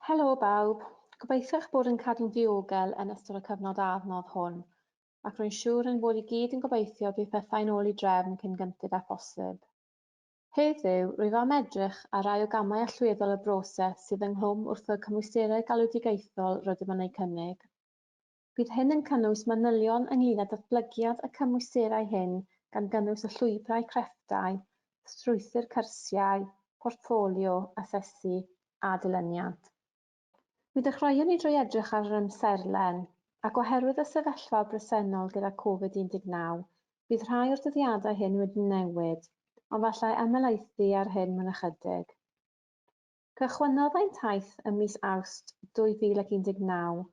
Helo bawb, gobeithio eich bod yn cadw'n ddiogel yn ystod y cyfnod anodd hwn, ac rwy'n siŵr ein bod i gyd yn gobeithio bydd pethau'n ôl i drefn cyn gynted â phosib. Heddiw, rwyf am edrych ar rai o gamau allweddol y broses sydd ynghlwm wrth y cymwysterau galwedigaethol rydym yn eu cynnig. Bydd hyn yn cynnwys manylion ynglŷn â datblygiad y cymwysterau hyn gan gynnwys y llwybrau crefftau, strwythur cyrsiau, portffolio, asesu a dilyniant. Mi ddechreuon ni drwy edrych ar yr amserlen, ac oherwydd y sefyllfa bresennol gyda Covid-19, bydd rhai o'r dyddiadau hyn wedi newid, ond falle ymhelaethu ar hyn mewn ychydig. Cychwynnodd ein taith ym mis Awst 2019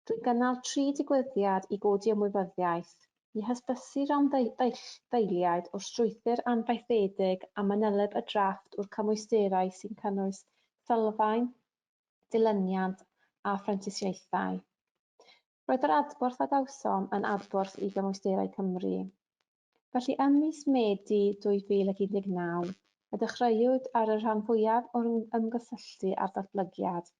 drwy gynnal tri digwyddiad i godi ymwybyddiaeth, i hysbysu rhanddeiliaid o'r strwythur anfaethedig a manyleb y drafft o'r cymwysterau sy'n cynnwys sylfaen, dilyniant a phrentisiaethau. Roedd yr adborth a gawsom yn adborth i Gymwysterau Cymru. Felly ym mis Medi 2019, y dechreuwyd ar y rhan fwyaf o'r ymgysylltu â'r datblygiad,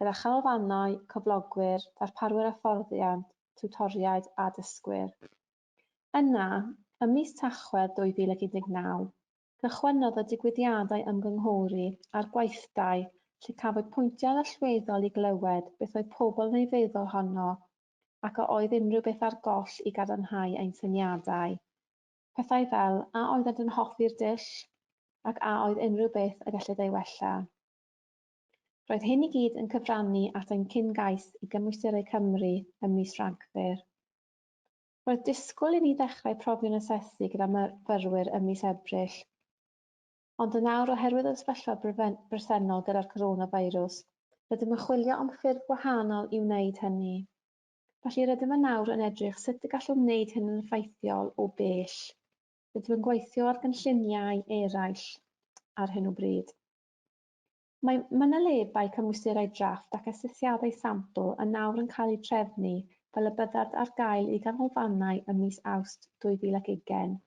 gyda chanolfannau, cyflogwyr, darparwyr hyfforddiant, tiwtoriaid a dysgwyr. Yna, ym mis Tachwedd 2019, cychwynnodd y digwyddiadau ymgynghori a'r gweithdai lle cafwyd pwyntiau allweddol i glywed beth oedd pobl yn ei feddwl honno ac a oedd unrhyw beth ar goll i gadarnhau ein syniadau. Pethau fel a oeddent yn hoffi'r dull ac a oedd unrhyw beth y gellid ei wella. Roedd hyn i gyd yn cyfrannu at ein cyn-gais i Gymwysterau Cymru ym mis Rhagfyr. Roedd disgwyl i ni ddechrau profion asesu gyda myfyrwyr ym mis Ebrill, ond yn awr oherwydd y sefyllfa bresennol gyda'r coronavirus, rydym yn chwilio am ffyrdd gwahanol i wneud hynny. Felly rydym yn awr yn edrych sut y gallwn wneud hyn yn effeithiol o bell. Rydym yn gweithio ar gynlluniau eraill ar hyn o bryd. Mae manylebau cymwysterau drafft ac asesiadau sampl yn awr yn cael eu trefnu fel y byddant ar gael i ganolfannau ym mis Awst 2020.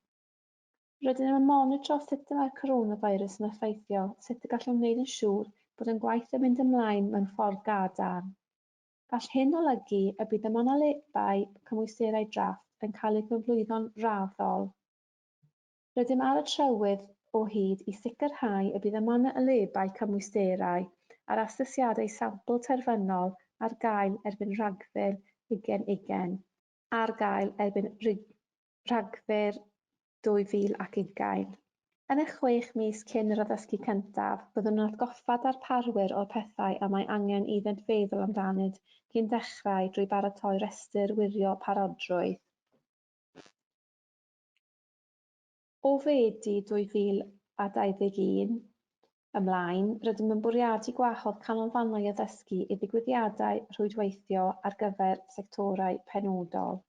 Rydym yn monitro sut y mae'r coronavirus yn effeithio sut y gallwn wneud yn siŵr bod ein gwaith yn mynd ymlaen mewn ffordd gadarn. Gall hyn olygu y bydd y manylebau cymwysterau drafft yn cael eu cyflwyno'n raddol. Rydym ar y trywydd o hyd i sicrhau y bydd y manylebau cymwysterau a'r asesiadau sampl terfynol ar gael erbyn Rhagfyr 2020, ar gael erbyn Rhagfyr 2020. Yn y 6 mis cyn yr addysgu cyntaf, byddwn yn atgoffa darparwyr o'r pethau y mae angen iddynt feddwl amdanynt cyn dechrau drwy baratoi rhestr wirio parodrwydd. O Fedi 2021 ymlaen, rydym yn bwriadu gwahodd canolfannau addysgu i ddigwyddiadau rhwydweithio ar gyfer sectorau penodol.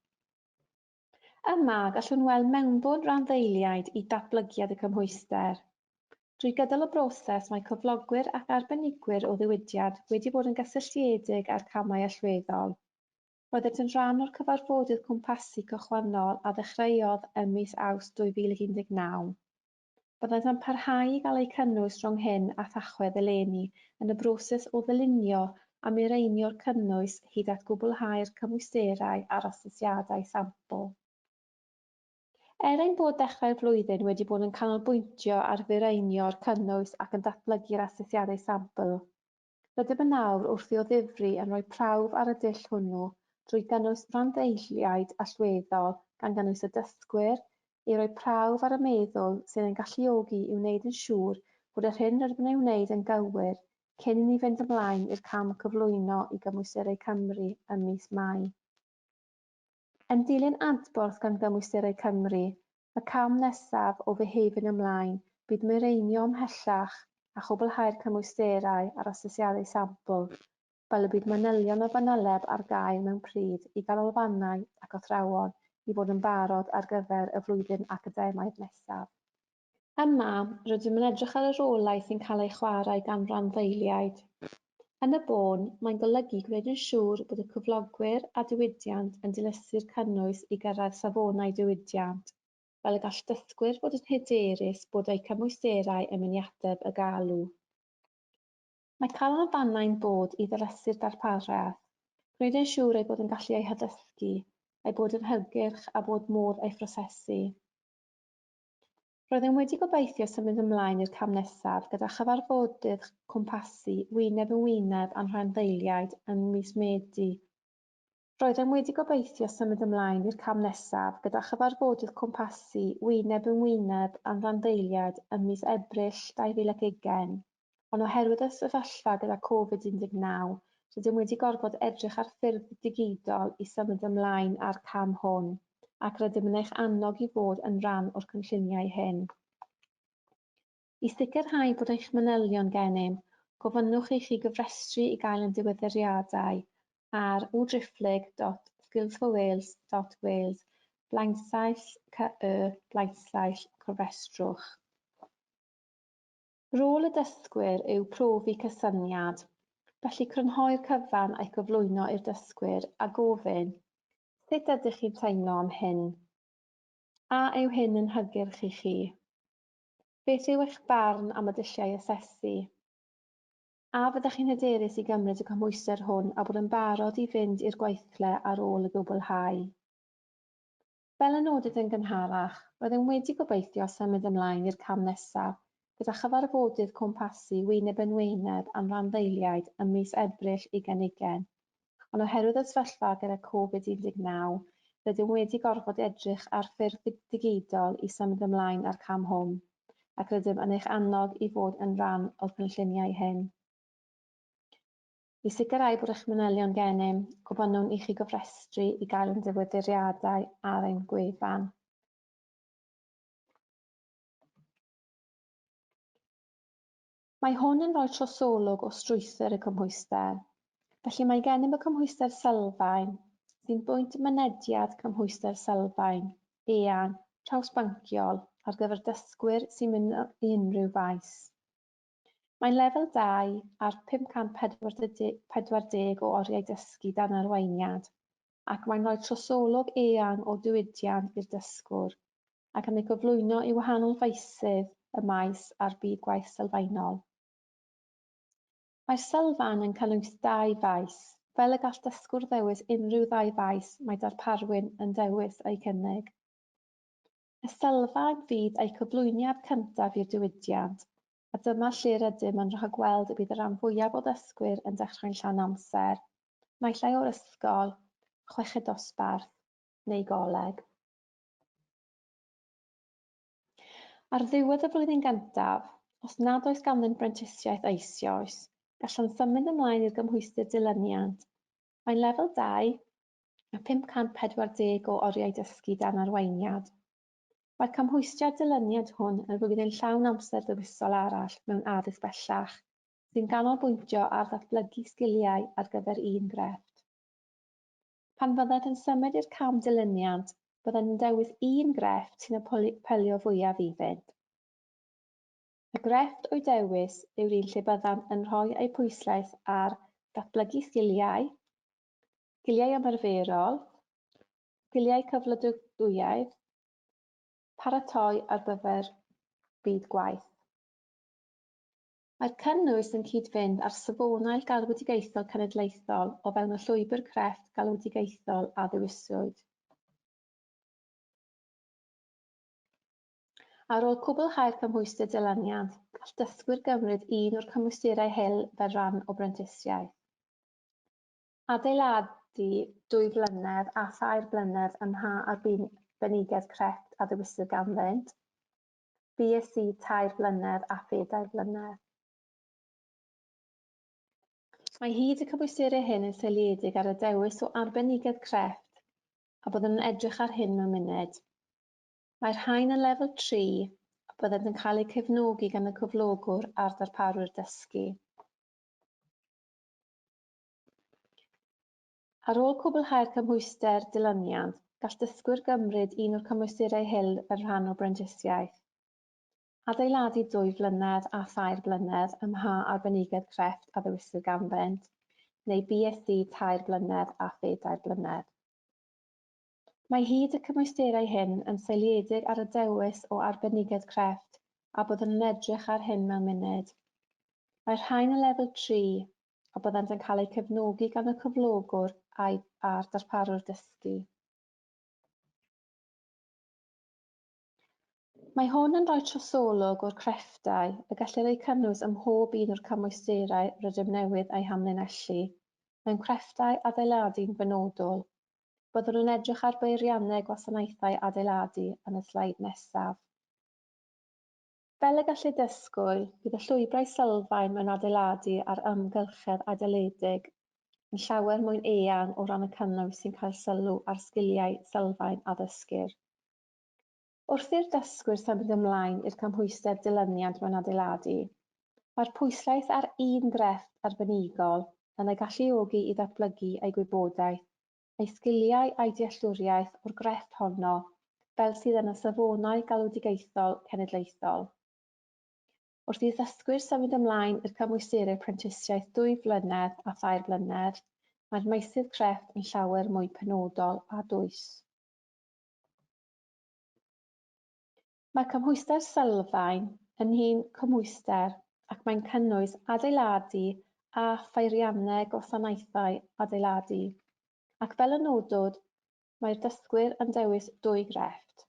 Yma, gallwn weld mewnbwn rhanddeiliaid i datblygiad y cymhwyster. Drwy gydol y broses, mae cyflogwyr ac arbenigwyr o ddiwydiant wedi bod yn gysylltiedig â'r camau allweddol. Roeddent yn rhan o'r cyfarfodydd cwmpasu cychwynnol a ddechreuodd ym mis Awst 2019. Byddant yn parhau i gael eu cynnwys rhwng hyn a Thachwedd eleni yn y broses o ddylunio a mireinio'r cynnwys hyd at gwblhau'r cymwysterau a'r asesiadau sampl. Er ein bod ddechrau'r flwyddyn wedi bod yn canolbwyntio ar fireinio'r cynnwys ac yn datblygu'r asesiadau sampl, rydym yn awr wrthi o ddifri yn rhoi prawf ar y dull hwnnw drwy gynnwys rhanddeiliaid allweddol gan gynnwys y dysgwyr, i roi prawf ar y meddwl sydd ein galluogi i wneud yn siŵr bod yr hyn rydym yn ei wneud yn gywir cyn i ni fynd ymlaen i'r cam cyflwyno i Gymwysterau Cymru ym mis Mai. Yn dilyn adborth gan Gymwysterau Cymru, y cam nesaf o Fehefin ymlaen bydd mireinio ymhellach a chwblhau'r cymwysterau a'r asesiadau sampl, fel y bydd manylion y fanyleb ar gael mewn pryd i ganolfannau ac athrawon i fod yn barod ar gyfer y flwyddyn academaidd nesaf. Yma, rydym yn edrych ar y rolau sy'n cael eu chwarae gan randdeiliaid. Yn y bôn, mae'n golygu gwneud yn siŵr bod y cyflogwyr a diwydiant yn dilysu'r cynnwys i gyrraedd safonau diwydiant, fel y gall dysgwyr fod yn hyderus bod eu cymwysterau yn mynd i ateb y galw. Mae canolfannau'n bod i ddilysu'r darpariaeth, gwneud yn siŵr eu bod yn gallu ei haddysgu, ei bod yn hygyrch a bod modd ei phrosesu. Roeddem wedi gobeithio symud ymlaen i'r cam nesaf gyda chyfarfodydd cwmpasu wyneb yn wyneb â'n rhanddeiliaid ym mis Medi. Roeddem wedi gobeithio symud ymlaen i'r cam nesaf gyda chyfarfodydd cwmpasu wyneb yn wyneb â'n rhanddeiliaid ym mis Ebrill 2020, ond oherwydd y sefyllfa gyda Covid-19, rydym wedi gorfod edrych ar ffyrdd digidol i symud ymlaen â'r cam hwn, ac rydym yn eich annog i fod yn rhan o'r cynlluniau hyn. I sicrhau bod eich manylion gennym, gofynnwch i chi gofrestru i gael ein diweddariadau ar www.skillsforwales.wales /cy /cofrestrwch. Rôl y dysgwyr yw profi cysyniad, felly crynhoi'r cyfan a'i gyflwyno i'r dysgwyr a gofyn, sut ydych chi'n teimlo am hyn? A yw hyn yn hygyrch i chi? Beth yw eich barn am y dulliau asesu? A fyddech chi'n hyderus i gymryd y cymhwyster hwn a bod yn barod i fynd i'r gweithle ar ôl y gwblhau? Fel y nodwyd yn gynharach, roeddem wedi gobeithio symud ymlaen i'r cam nesaf gyda chyfarfodydd cwmpasu wyneb yn wyneb â'n rhanddeiliaid ym mis Ebrill 2020, ond oherwydd y sefyllfa gyda Covid-19, rydym wedi gorfod edrych ar ffyrdd digidol i symud ymlaen â'r cam hwn, ac rydym yn eich annog i fod yn rhan o'r cynlluniau hyn. I sicrhau bod eich manylion gennym, gofynnwn i chi gofrestru i gael ein diweddariadau ar ein gwefan. Mae hwn yn rhoi trosolwg o strwythur y cymhwyster. Felly mae gennym y cymhwyster sylfaen, sy'n bwynt mynediad cymhwyster sylfaen, eang, trawsbynciol ar gyfer dysgwyr sy'n mynd i unrhyw faes. Mae'n lefel 2 ar 540 o oriau dysgu dan arweiniad, ac mae'n rhoi trosolwg eang o diwydiant i'r dysgwr, ac yn ei gyflwyno i wahanol feysydd y maes a'r byd gwaith sylfaenol. Mae'r sylfaen yn cynnwys dau faes, fel y gall dysgwr ddewis unrhyw ddau faes mae darparwyr yn dewis eu cynnig. Y sylfaen fydd eu cyflwyniad cyntaf i'r diwydiant, a dyma lle rydym yn rhagweld y bydd y rhan fwyaf o ddysgwyr yn dechrau'n llawn amser, naill ai o'r ysgol, chweched dosbarth neu goleg. Ar ddiwedd y flwyddyn gyntaf, os nad oes ganddynt brentisiaeth eisoes, gallant symud ymlaen i'r gymhwyster dilyniant. Mae'n lefel 2 a 540 o oriau dysgu dan arweiniad. Mae'r cymhwyster dilyniant hwn yn flwyddyn llawn amser ddewisol arall mewn addysg bellach, sy'n ganolbwyntio ar ddatblygu sgiliau ar gyfer un grefft. Pan fyddant yn symud i'r cam dilyniant, byddant yn dewis un grefft sy'n apelio fwyaf iddynt. Y grefft o'u dewis yw'r un lle byddant yn rhoi eu pwyslais ar ddatblygu sgiliau, sgiliau ymarferol, sgiliau cyflogadwyedd, paratoi ar gyfer byd gwaith. Mae'r cynnwys yn cyd-fynd â'r safonau galwedigaethol cenedlaethol o fewn y llwybr crefft galwedigaethol a ddewiswyd. Ar ôl cwblhau'r cymhwyster dilyniant, gall dysgwyr gymryd un o'r cymwysterau hyn fel rhan o brentisiaeth. Adeiladu 2 flynedd a 3 blynedd ym mha arbenigedd crefft a ddewisir ganddynt, BSc 3 blynedd a 4 blynedd. Mae hyd y cymwysterau hyn yn seiliedig ar y dewis o arbenigedd crefft a byddwn yn edrych ar hyn mewn munud. Mae'r rhain yn lefel 3 a byddant yn cael eu cefnogi gan y cyflogwr a'r darparwyr dysgu. Ar ôl cwblhau'r cymhwyster dilyniant, gall dysgwyr gymryd un o'r cymwysterau hyn fel rhan o brentisiaeth. Adeiladu 2 flynedd a 3 blynedd ym mha arbenigedd crefft a ddewisir ganddynt, neu BSc 3 blynedd a 4 blynedd. Mae hyd y cymwysterau hyn yn seiliedig ar y dewis o arbenigedd crefft a byddwn yn edrych ar hyn mewn munud. Mae'r rhain yn lefel 3 a byddant yn cael eu cefnogi gan y cyflogwr a'r darparwr dysgu. Mae hwn yn rhoi trosolwg o'r crefftau y gellir eu cynnwys ym mhob un o'r cymwysterau rydym newydd eu hamlinellu, mewn crefftau adeiladu'n benodol. Byddwn yn edrych ar beirianneg gwasanaethau adeiladu yn y sleid nesaf. Fel y gellir disgwyl, bydd y llwybrau sylfaen mewn adeiladu a'r amgylchedd adeiledig yn llawer mwy eang o ran y cynnwys sy'n cael sylw a'r sgiliau sylfaen a ddysgir. Wrth i'r dysgwyr symud ymlaen i'r cymhwyster dilyniant mewn adeiladu, mae'r pwyslais ar un grefft arbenigol yn eu galluogi i ddatblygu eu gwybodaeth, eu sgiliau a'u dealltwriaeth o'r grefft honno fel sydd yn y safonau galwedigaethol cenedlaethol. Wrth i ddysgwyr symud ymlaen i'r cymwysterau prentisiaeth 2 flynedd a 3 blynedd, mae'r meysydd crefft yn llawer mwy penodol a dwys. Mae cymhwyster sylfaen yn un cymhwyster ac mae'n cynnwys adeiladu a pheirianneg gwasanaethau adeiladu, ac fel y nodwyd, mae'r dysgwyr yn dewis 2 grefft.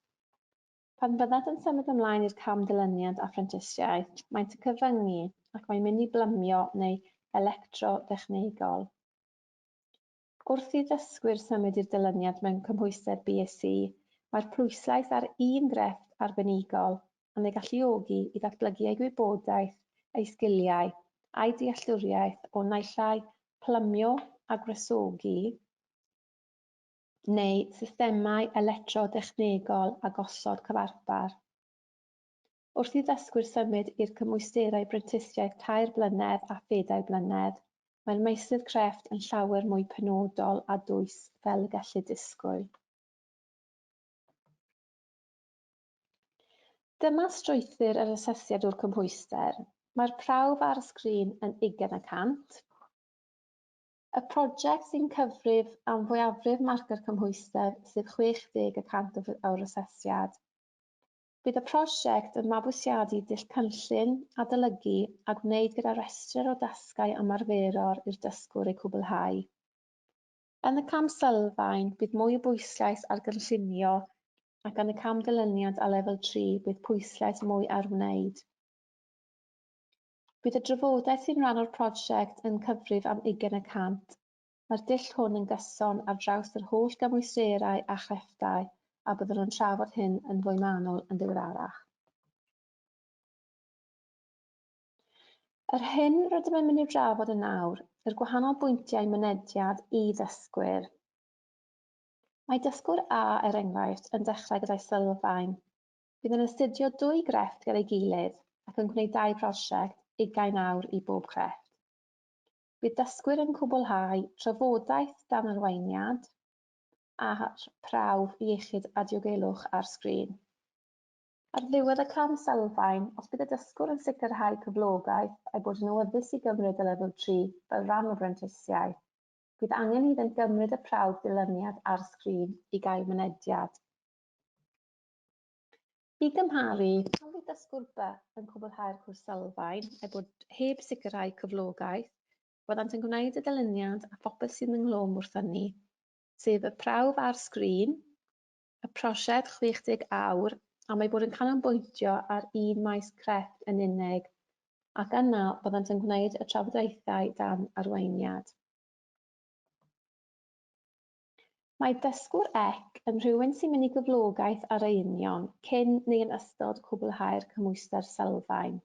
Pan fyddant yn symud ymlaen i'r cam dilyniant a phrentisiaeth, maent yn cyfyngu ac mae'n mynd i blymio neu electrodechnegol. Wrth i ddysgwyr symud i'r dilyniant mewn cymhwyster BSc, mae'r pwyslais ar un grefft arbenigol yn eu galluogi i ddatblygu eu gwybodaeth, eu sgiliau a'u dealltwriaeth o naill ai plymio a gwresogi neu systemau electrodechnegol a gosod cyfarpar. Wrth i ddysgwyr symud i'r cymwysterau brentisiaeth 3 blynedd a 4 blynedd, mae'r meysydd crefft yn llawer mwy penodol a dwys fel y gellir disgwyl. Dyma strwythur yr asesiad o'r cymhwyster. Mae'r prawf ar y sgrin yn 20%. Y prosiect sy'n cyfrif am fwyafrif marcio'r cymhwyster, sef 60% o'r asesiad. Bydd y prosiect yn mabwysiadu dull cynllun, adolygu a gwneud gyda rhestr o dasgau ymarferol i'r dysgwr eu cwblhau. Yn y cam sylfaen, bydd mwy o bwyslais ar gynllunio ac yn y cam dilyniant a lefel 3 bydd pwyslais mwy ar wneud. Bydd y drafodaeth sy'n rhan o'r prosiect yn cyfrif am 20%. Mae'r dull hwn yn gyson ar draws yr holl gymwysterau a chrefftau a byddwn yn trafod hyn yn fwy manwl yn ddiweddarach. Yr hyn rydym yn mynd i'w drafod yn awr yw'r gwahanol bwyntiau mynediad i ddysgwyr. Mae dysgwr A, er enghraifft, yn dechrau gyda'i sylfaen. Bydd yn astudio 2 grefft gyda'i gilydd ac yn gwneud 2 prosiect, 20 awr i bob crefft. Bydd dysgwyr yn cwblhau trafodaeth dan arweiniad a'r prawf iechyd a diogelwch ar sgrin. Ar ddiwedd y cam sylfaen, os bydd y dysgwr yn sicrhau cyflogaeth a'i bod yn awyddus i gymryd y lefel 3 fel rhan o brentisiaeth, bydd angen iddynt gymryd y prawf dilyniant ar sgrin i gael mynediad. I gymharu, pan fydd dysgwr B yn cwblhau'r cwrs sylfaen er bod heb sicrhau cyflogaeth, byddant yn gwneud y dilyniant a phopeth sydd ynghlwm wrth hynny, sef y prawf ar sgrin, y prosiect 60 awr, a mae bod yn canolbwyntio ar un maes crefft yn unig, ac yna byddant yn gwneud y trafodaethau dan arweiniad. Mae dysgwr EC yn rhywun sy'n mynd i gyflogaeth ar ei union cyn neu yn ystod cwblhau'r cymhwyster sylfaen.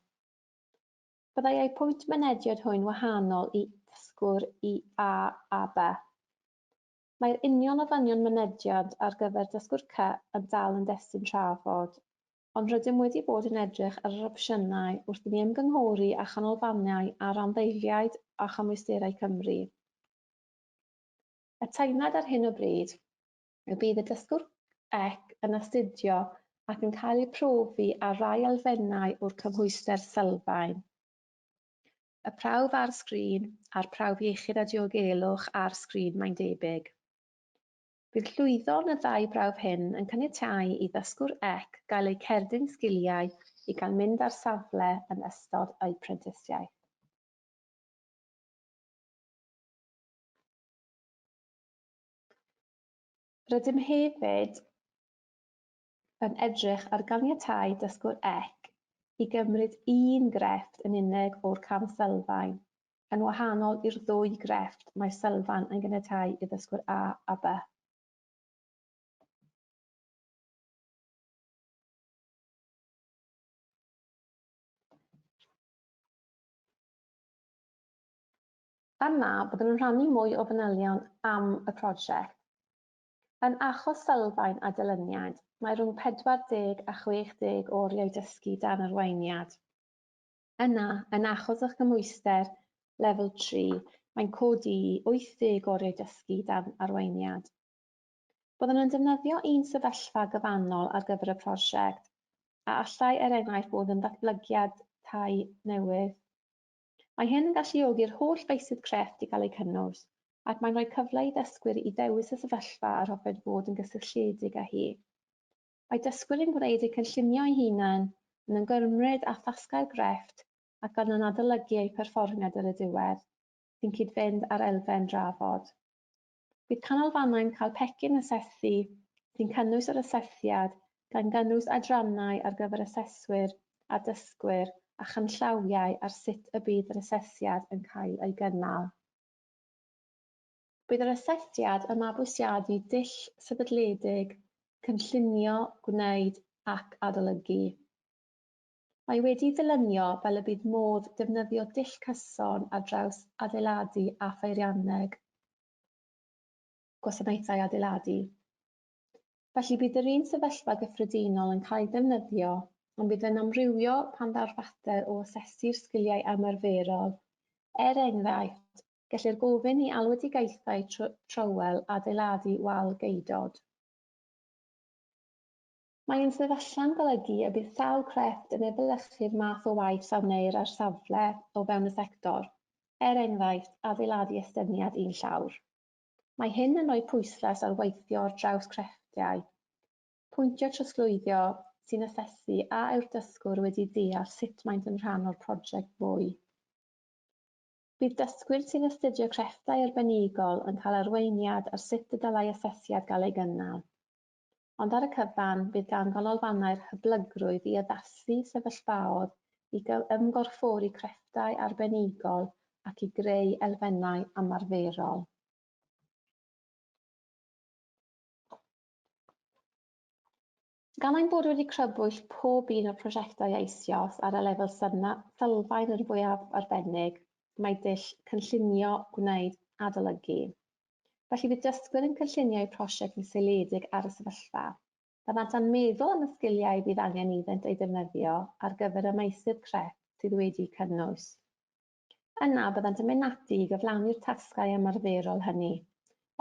Byddai eu pwynt mynediad hwy'n wahanol i ddysgwr i A a B. Mae'r union ofynion mynediad ar gyfer dysgwr C yn dal yn destun trafod, ond rydym wedi bod yn edrych ar yr opsiynau wrth i ni ymgynghori â chanolfannau a rhanddeiliaid a chymwysterau Cymru. Y teimlad ar hyn o bryd yw bydd y dysgwr EC yn astudio ac yn cael eu profi ar rai elfennau o'r cymhwyster sylfaen. Y prawf ar sgrin a'r prawf iechyd a diogelwch ar sgrin mae'n debyg. Bydd llwyddo yn y ddau brawf hyn yn caniatáu i ddysgwr EC gael eu cerdyn sgiliau i gael mynd ar safle yn ystod eu prentisiaeth. Rydym hefyd yn edrych ar ganiatáu dysgwr EC i gymryd un grefft yn unig o'r cam sylfaen, yn wahanol i'r ddwy grefft mae sylfaen yn ganiatáu i ddysgwyr A a B. Yma, byddwn yn rhannu mwy o fanylion am y prosiect. Yn achos sylfaen a dilyniant, mae rhwng 40 a 60 oriau dysgu dan arweiniad. Yna, yn achos eich cymhwyster lefel 3, mae'n codi i 80 oriau dysgu dan arweiniad. Byddwn yn defnyddio un sefyllfa gyfannol ar gyfer y prosiect, a allai er enghraifft bod yn ddatblygiad tai newydd. Mae hyn yn galluogi'r holl feysydd crefft i gael eu cynnwys, ac mae'n rhoi cyfle i ddysgwyr i ddewis y sefyllfa yr hoffent fod yn gysylltiedig â hi. Mae dysgwyr yn gwneud eu cynllunio eu hunain, yn ymgymryd â thasgau'r grefft ac yn adolygu eu perfformiad ar y diwedd, sy'n cyd-fynd â'r elfen drafod. Bydd canolfannau'n cael pecyn asesu sy'n cynnwys yr asesiad, gan gynnwys adrannau ar gyfer aseswyr a dysgwyr a chanllawiau ar sut y bydd yr asesiad yn cael ei gynnal. Bydd yr asesiad yn mabwysiadu dull sefydledig, cynllunio, gwneud ac adolygu. Mae wedi ddylunio fel y bydd modd defnyddio dull cyson ar draws adeiladu a pheirianneg gwasanaethau adeiladu. Felly bydd yr un sefyllfa gyffredinol yn cael ei ddefnyddio, ond bydd yn amrywio pan ddaw'r fater o asesu'r sgiliau ymarferol. Er enghraifft, gellir gofyn i alwedigaethau trywel adeiladu wal geudod. Mae ein sefyllfa'n golygu y bydd sawl crefft yn efelychu'r math o waith a wneir ar safle o fewn y sector, er enghraifft, adeiladu estyniad un llawr. Mae hyn yn rhoi pwyslais ar weithio ar draws crefftiau, pwyntiau trosglwyddo sy'n asesu a yw'r dysgwr wedi deall sut maent yn rhan o'r prosiect fwy. Bydd dysgwyr sy'n astudio crefftau arbenigol yn cael arweiniad ar sut y dylai asesiad gael ei gynnal. Ond ar y cyfan, bydd gan ganolfannau'r hyblygrwydd i addasu sefyllfaoedd i ymgorffori crefftau arbenigol ac i greu elfennau ymarferol. Gan ein bod wedi crybwyll pob un o'r prosiectau eisoes ar y lefel sylfaen yn fwyaf arbennig, mae dull cynllunio, gwneud, adolygu. Felly bydd dysgwyr yn cynllunio eu prosiect yn seiliedig ar y sefyllfa. Byddant yn meddwl am y sgiliau fydd angen iddynt eu defnyddio ar gyfer y meysydd crefft sydd wedi'u cynnwys. Yna byddant yn mynd ati i gyflawni'r tasgau ymarferol hynny,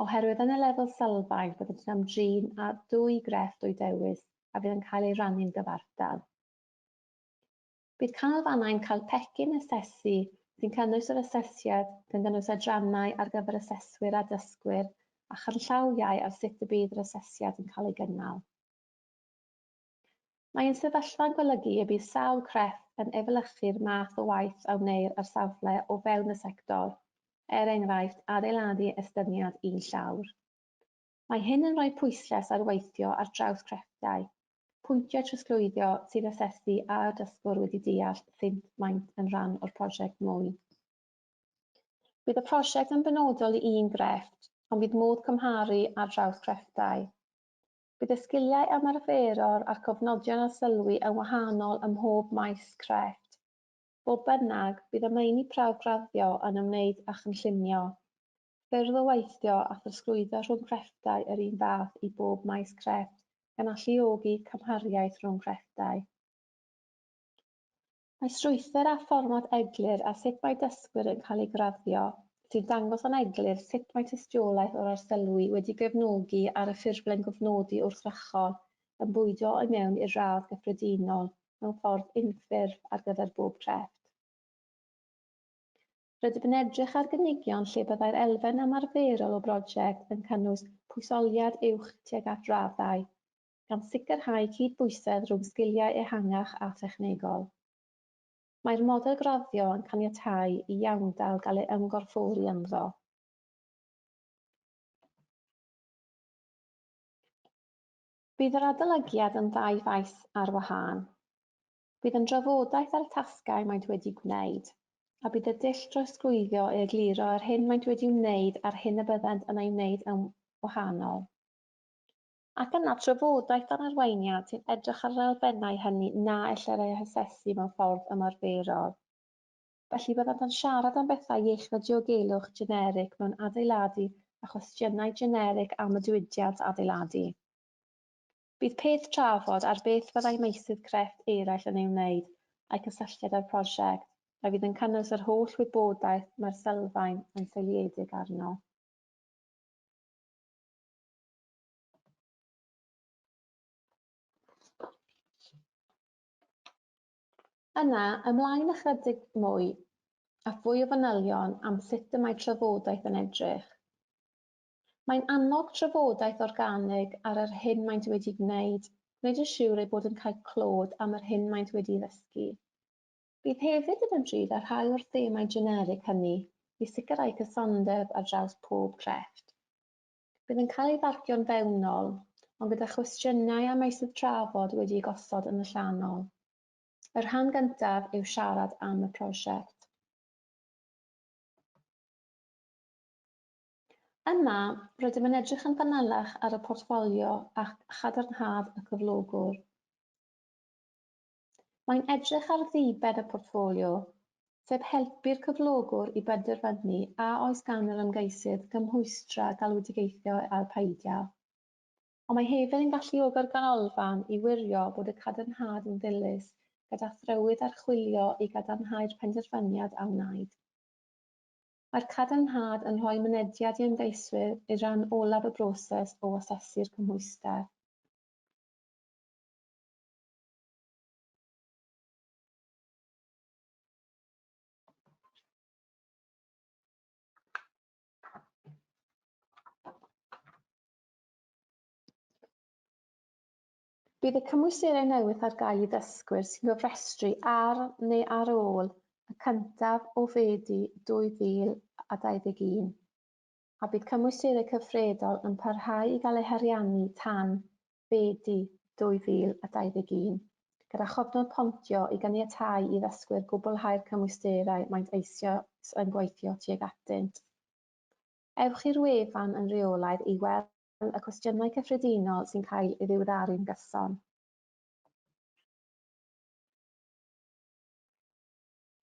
oherwydd yn y lefel sylfaen byddant yn ymdrin â dwy grefft o'u dewis a fydd yn cael eu rhannu'n gyfartal. Bydd canolfannau'n cael pecyn asesu sy'n cynnwys yr asesiad, gan gynnwys adrannau ar gyfer aseswyr a dysgwyr, a chanllawiau ar sut y bydd yr asesiad yn cael ei gynnal. Mae ein sefyllfa'n golygu y bydd sawl crefft yn efelychu'r math o waith a wneir ar safle o fewn y sector, er enghraifft adeiladu estyniad un llawr. Mae hyn yn rhoi pwyslais ar weithio ar draws crefftau, pwyntiau trosglwyddo sy'n asesu a yw'r dysgwr wedi deall sut maent yn rhan o'r prosiect mwy. Bydd y prosiect yn benodol i un grefft, ond bydd modd cymharu ar draws crefftau. Bydd y sgiliau ymarferol a'r cofnodion arsylwi yn wahanol ym mhob maes crefft. Fodd bynnag, bydd y meini prawf graddio yn ymwneud â chynllunio, ffyrdd o weithio a throsglwyddo rhwng crefftau yr un fath i bob maes crefft, gan alluogi cymhariaeth rhwng crefftau. Mae strwythur a fformat eglur ar sut mae dysgwyr yn cael eu graddio, sy'n dangos yn eglur sut mae tystiolaeth o'r arsylwi wedi gefnogi ar y ffurflen gofnodi wrthrychol yn bwydo i mewn i'r radd gyffredinol mewn ffordd unffurf ar gyfer bob crefft. Rydym yn edrych ar gynigion lle byddai'r elfen ymarferol o brosiect yn cynnwys pwysoliad uwch tuag at raddau, gan sicrhau cydbwysedd rhwng sgiliau ehangach a thechnegol. Mae'r model graddio yn caniatáu i iawndal gael ei ymgorffori ynddo. Bydd yr adolygiad yn ddau faes ar wahân. Bydd yn drafodaeth ar y tasgau maent wedi gwneud, a bydd y dull drosglwyddo i egluro yr hyn maent wedi wneud a'r hyn y byddent yn ei wneud yn wahanol. Ac yna trafodaeth dan arweiniad sy'n edrych ar yr elfennau hynny na ellir eu hasesu mewn ffordd ymarferol. Felly byddant yn siarad am bethau iechyd a diogelwch generig mewn adeiladu a chwestiynau generig am y diwydiant adeiladu. Bydd peth trafod ar beth fyddai meysydd crefft eraill yn ei wneud a'u cysylltiad â'r prosiect, a fydd yn cynnwys yr holl wybodaeth mae'r sylfaen yn seiliedig arno. Yna, ymlaen ychydig mwy a fwy o fanylion am sut y mae trafodaeth yn edrych. Mae'n annog trafodaeth organig ar yr hyn maent wedi gwneud, gwneud yn siŵr eu bod yn cael clod am yr hyn maent wedi ddysgu. Bydd hefyd yn ymdrin â rhai o'r themâu generig hynny i sicrhau cysondeb ar draws pob crefft. Bydd yn cael ei farcio'n fewnol, ond gyda chwestiynau a meysydd trafod wedi'u gosod yn allanol. Y rhan gyntaf yw siarad am y prosiect. Yma, rydym yn edrych yn fanylach ar y portffolio a chadarnhad y cyflogwr. Mae'n edrych ar ddiben y portffolio, sef helpu'r cyflogwr i benderfynu a oes gan yr ymgeisydd gymhwystra galwedigaethol ai peidio. Ond mae hefyd yn galluogi'r ganolfan i wirio bod y cadarnhad yn ddilys gyda thrywydd archwilio i gadarnhau'r penderfyniad a wnaed. Mae'r cadarnhad yn rhoi mynediad i ymgeiswyr i ran olaf y broses o asesu'r cymhwyster. Bydd y cymwysterau newydd ar gael i ddysgwyr sy'n gofrestru ar neu ar ôl y 1 o Fedi 2021, a bydd cymwysterau cyfredol yn parhau i gael eu hariannu tan Fedi 2021, gyda chofnod pontio i ganiatáu i ddysgwyr gwblhau'r cymwysterau maent eisoes yn gweithio tuag atynt. Ewch i'r wefan yn rheolaidd i weld y cwestiynau cyffredinol sy'n cael ei ddiweddaru'n gyson.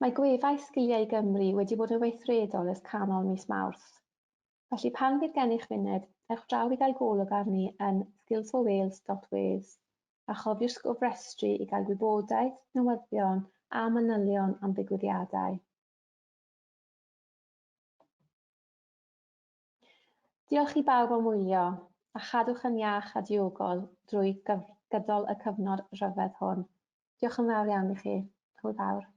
Mae gwefau Sgiliau Gymru wedi bod yn weithredol ers canol mis Mawrth. Felly pan fydd gennych funud, ewch draw i gael golwg arni yn skillsforwales.wales a chofiwch gofrestru i gael gwybodaeth, newyddion a manylion am ddigwyddiadau. Diolch i bawb am wylio, a chadwch yn iach a diogel drwy gydol y cyfnod rhyfedd hwn. Diolch yn fawr iawn i chi. Hwyl fawr.